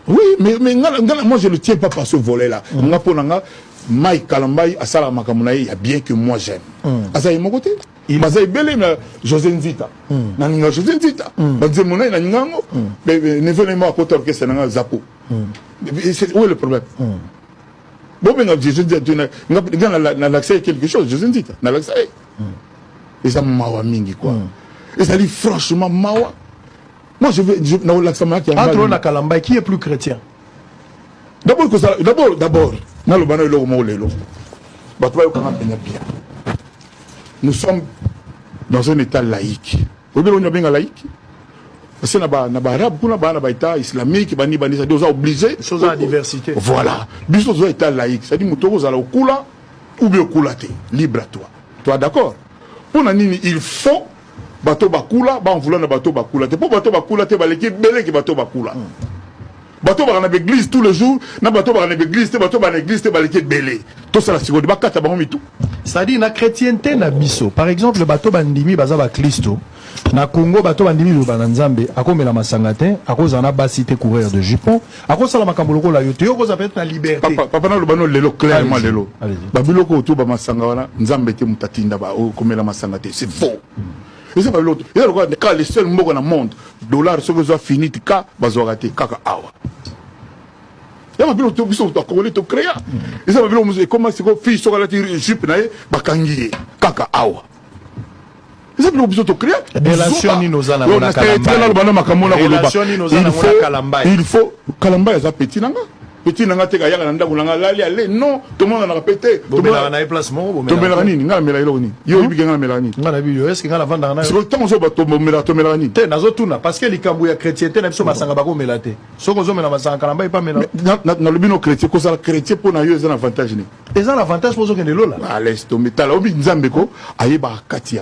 Oui, mais nga, moi je ne tiens pas par ce volet là. Nga, mpo na nga, Mike Kalambai asalaka makambo na ye ya bien que moi j'aime. Aza ye moko te, baza ebele. Na José Nzita, naninga José Nzita, banzembo na ye naninga yango. Neveu na ye moko akota orchestre na nga, Zapo. Où est le problème? Bobenga José Nzita, nga nalakisa ye quelque chose. José Nzita, nalakisa ye. Eza mawa mingi quoi, ezali franchement mawa. Moi je vais nakolakisa mayaki. Entre na Kalambai, qui est plus chrétien? D'abord kozala, d'abord naloba na eloko moko lelo, bato bayokanga mpenza bien. Nous sommes dans un état laïque. Oyebi eloko babenga laïque? Parce que na baarabe kuna, baa na baétat islamique, bani bani, c'est-à-dire oza obligé. Oza diversité. Voilà, biso toza état laïque, c'est-à-dire moto okozala okula ou bien okula te, libre à toi. Toi, d'accord? Mpo na nini il faut bato bakula bamvula na bato bakula te? Mpo bato bakula te baleki ebeleki bato bakula. Bato baka na baeglise tous les jours na bato baka na baeglise te, bato baka na église te baleki ebele. Tosala sikoyo, bakata bango mitu? C'est-à-dire na chrétienté na biso, par exemple, bato bandimi baza baklisto na Congo, bato bandimi liloba na Nzambe, akomela masanga te, akozala na basi te, coureur de jupon, akosala makambo lokola yo te, yo okozala peut-être na liberté. Papa, papa, naloba no lelo clairement, lelo babiloko oyo to bamasanga wana, Nzambe te moto atinda okomela masanga te, c'est faux. Eza babiloko, eza lokola kaka le seul mboka na monde, dollar soki ozwa finite ka bazwaka te, kaka awa. Ya babiloko to biso bakongoli tocréa, eza babiloko mosusu ekoma sikoyo. Fille soki alati jupe na ye, bakangi ye, kaka awa. Eza biloko biso tocréa. Relation nini oza nango na Kalambai? Naloba na makambo na koloba. Relation nini oza nango na Kalambai? Il faut Kalambai aza petit na nga, petit na nga te kayaka na ndako na nga, lali ale, non, tomonanaka pe te. Bomelaka na ye place moko? Tomelaka nini? Nga namelaka eloko nini? Yo oyebi ke nga namelaka nini? Nga nayebi yo, est-ce nga navandaka na yo? Sikoyo ntango ozo tomelaka, tomelaka nini? Te, nazotuna parce que likambo ya chrétienté na biso, masanga bakomela te. Soki ozomela masanga, Kalamba epa mela. Nalobi no, chrétien, kozala chrétien mpo na yo eza na avantage nini? Eza na avantage mpo ozokende lola. Laisse tomber. Tala, obi Nzambe ko ayebaka kati ya